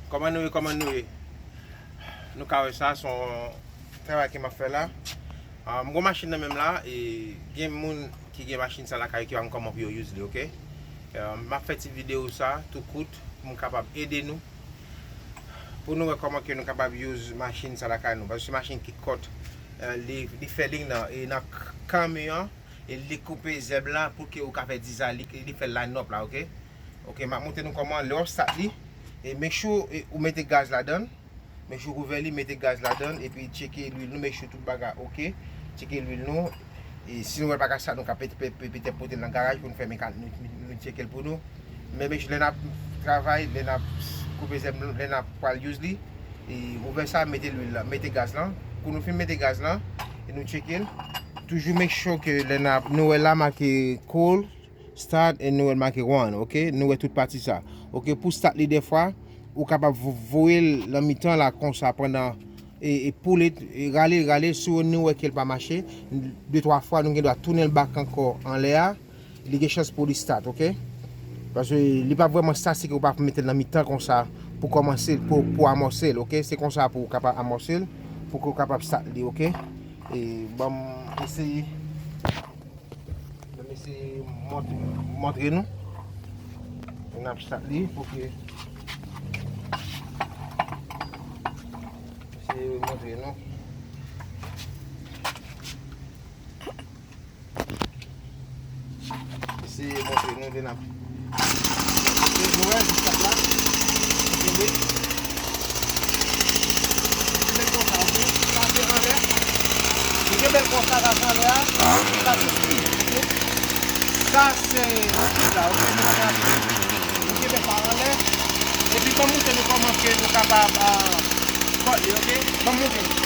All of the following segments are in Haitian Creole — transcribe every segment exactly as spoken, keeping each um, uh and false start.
Kòman nou ye, kòman nou ye? Nou ka wè sa, se yon travay ke m ap fè la. Ah, m gon machin nan men m la, e gen moun ki gen machin sa lakay yo ki pa konn kòman pou yo use li, oke? Eh, m ap fè ti videyo sa, tou kout, pou m kapab ede nou. Pou nou wè kòman ke nou kapab use machin sa lakay nou. Paske se machin ki kòt, eh, li, li fè liy nan, e nan k-, kan mi an, e li koupe zèb la pou ke ou ka fè dizay, li, li fè line up la, oke? Oke, m ap montre nou kòman lè w ap start li. E make sure, e, ou mete gaz ladan l. Make sure w ouvè li, mete gaz ladan l, epi tcheke lwil nou, make sure tout bagay oke. Tcheke lwil nou. E si nou wè l pa ka start, nou ka pete, pe-, pe-, petèt pote l nan garaj pou nou fè mekanik, nou, nou, nou tcheke l pou nou. Men make sure lè n ap travay, lè n ap koupe zèb, lè n ap pral use li, e ouvè sa, mete lwil la, mete gaz lan. Kou nou fin mete gaz lan, e nou tcheke l. Toujou make sure ke lè n ap, nou wè la make cold, start, e nou wè l make run, oke? Nou wè tout pati sa. Oke, pou start li dèfwa, ou kapab vo-, voye l nan mitan la konsa pandan, e, e pull it, e rale, rale, si nou wè ke l pa mache, de twa fwa nou gen dwa tounen l back ankò anlè a, li gen chans pou li start, oke? Paske li pa vrèman start si ke ou pa mete l nan mitan konsa pou kòmanse, pou, pou amòse l, oke? Se konsa pou ou kapab amòse l, pou ke ou kapab start li, oke? E ban m eseye. Ban m eseye mont-, montre nou. N ap start li pou ke eseye montre nou. Eseye montre nou lè n ap. Nou wè, jis la. Kenbe. Kenbe konsa, oke? Sa se anlè. Nou kenbe l konsa, sa se anlè a. Sa se speed, oke? Sa se speed la, oke? Nou anlè a. Nou kenbe pa anlè. Epi, ban m montre nou kòman ke nou kapab, ah, kòd li, oke? Ban m montre nou.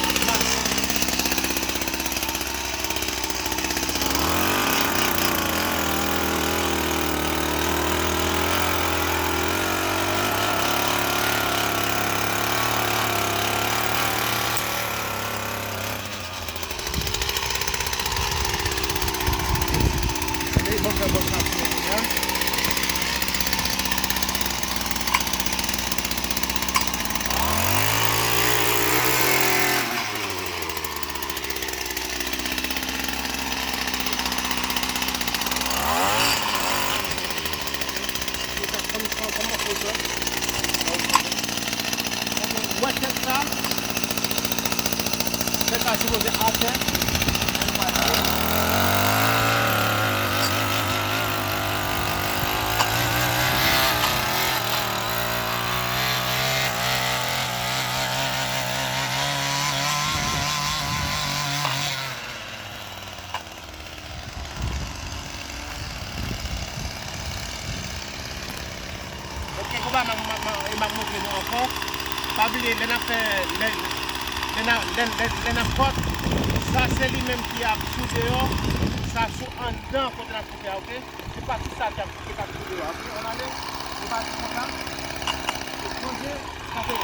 Gade, ban m fè bòs la pou nou kounye a. Wè tèt sa. Tèt sa sipoze atè. Ok, konpa m ap, m ap, m ap, m ap montre nou ankò. Pa bliye, lè n ap fè, lè, lè n ap, lè, lè, lè n ap kòt, sa se li menm ki ap sou deyò, sa sou anndan kote n ap koupe a, ok? Se pati sa ki ap, ki ap sou deyò, ok? Ann ale, se pati konsa. Plonje, sa se,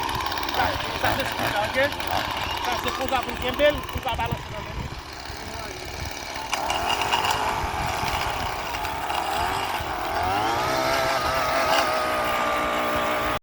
sa, sa se sou la, ok? Sa se konsa pou n kenbe l, pou l pa balanse.